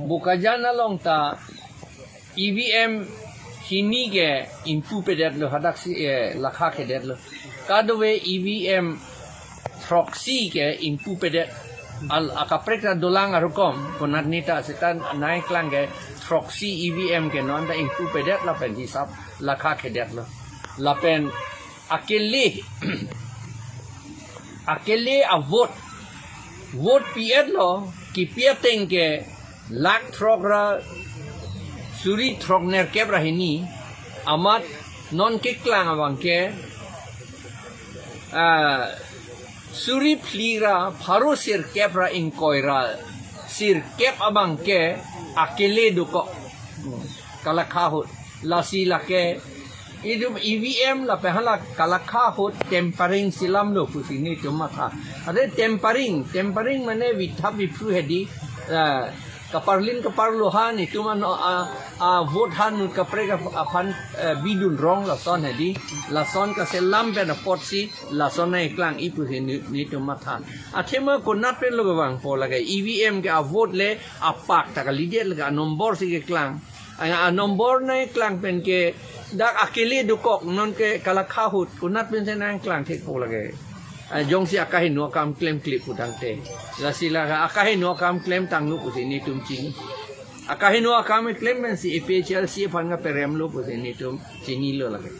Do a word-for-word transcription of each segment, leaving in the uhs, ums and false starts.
Bokajan along ta E V M hini ke ingpupedet lo, hadak si, eh, lakha kedet lo. Kadokave E V M throksi ke ingpupedet. Al akaprek ta dolang arukom, konat neta seta nangklang ke throksi E V M ke non ta ingpupedet lapen hisap lakha kedet lo. Lapen akele, akele a vote, vote pi-et lo, kipi ateng ke lakh throk ra suri throk nerkep ra hini, amat non keklang abang ke, ah, suri phli ra pharo sirkep ra ingkoi ra sirkep abang ke akele dokok. Hmm. Kalakha ahut. Lasi lake itum E V M lapen hala kalakha ahut tampering si lam lo pusi netum matha. Ade tampering, tampering mane vithap viphru hedi, ah, kaparlin kaparlo han itum ano a, a vote han nu kaprek ap-, aphan, eh, bidun rong lason hedi, lason kaselam pen apotsi lason nangklang-i pusi ne-, netum matha. Athema konat pen lo kevangpo lake E V M ke a vote le apak ta kalidet lake a number si keklang. A, a number nangklang pen ke dak akele dokok non ke kalakha ahut konat pen si nangklang thekpo lake. A, jongsi akaheno akam klemkle pu tangte. Lasi la akaheno akam klemtang lo pusi netum chini. Akaheno akam klem pensi A P H L C aphan kaperem lo pusi netum chinilo lake.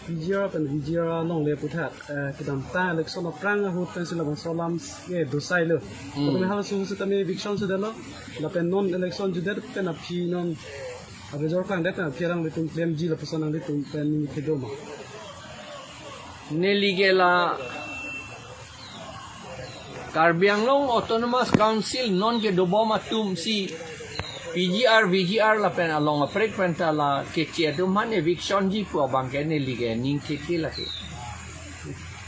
P G R pen V G R along le aputhak, eh, kedamtang election aphrang ahut pensi labangso alam, eh, dosai lo. Hmm. Lapen halaso ahut setame eviction sudah lo. Lapen non election judet pen aphi non abejor kangdet pen aphi alanglitum klemji lapuson nanglitum pen ningje kedo ma? Neli ke la Karbi Anglong Autonomous Council non kedobom atum si P G R, V G R lapen along aprek pen ta la keche atum aphan eviction ji pu abang ke neli ke ning thekthek lake.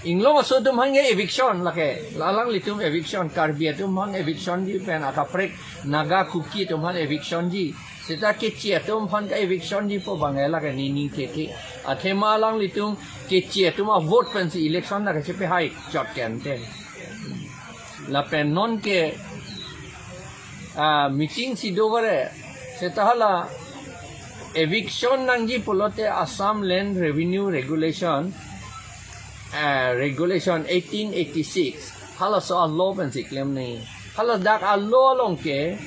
Inglong aso atum aphan ke eviction lake. La alanglitum eviction, Karbi atum aphan eviction ji pen akaprek Naga Kuki atum aphan eviction ji. Seta keche atum aphan ke eviction ji pu abang ke lake ne ning thekthek. Athema alanglitum keche atum a vote pensi election lake chepe hai chot kente. Lapen non ke, ah, meeting si do vare, seta hala eviction nangji pulote Assam Land Revenue Regulation, eh, Regulation eighteen eighty-six, halaso a law pensi klem nangji. Hala dak a law along ke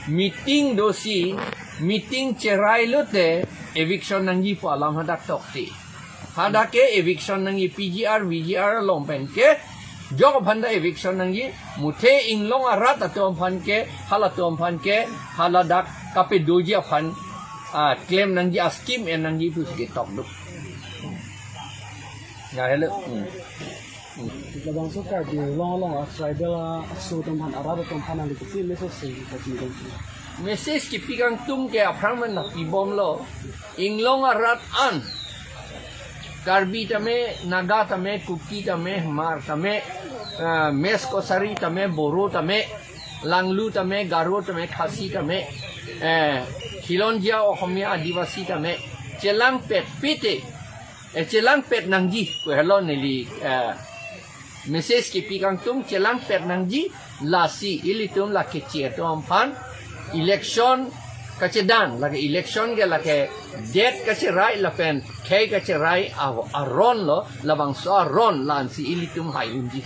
meeting dosi, meeting cherai lote eviction nangji pu alam hadak tokte. Hadak ke eviction nangji, P G R, V G R along pen ke jok aphan ta eviction nangji, muthe inglong arat atum aphan ke, halatum aphan ke, hala dak kapedoji aphan, ah, klem nangji, a scheme en nangji pusi ketok do. Ya, hello. Hmm. Hmm. Labangso Karbi Anglong along a tribal aso atum aphan, arat atum aphan nangli kopi message si pachini kangtung? Message kipi kangtung ke aphrang pen nangpibomlo. Inglong arat an, Karbi tame, Naga tame, Kuki tame, Hmar tame, ah, Mech Kachari tame, Boro tame, Langlu tame, Garo tame, Khasi tame, eh, Khilonjia Ohomia Adivasi tame, chelangpet pite, eh, chelangpet nangji pu helo neli, eh, message kipi kangtung, chelangpet nangji. Lasi ilitum la keche atum aphan election kachedan, lake election ke lake det kacherai lapen khei kacherai a-, aron lo, labangso aron la-ansi ilitum hai unji.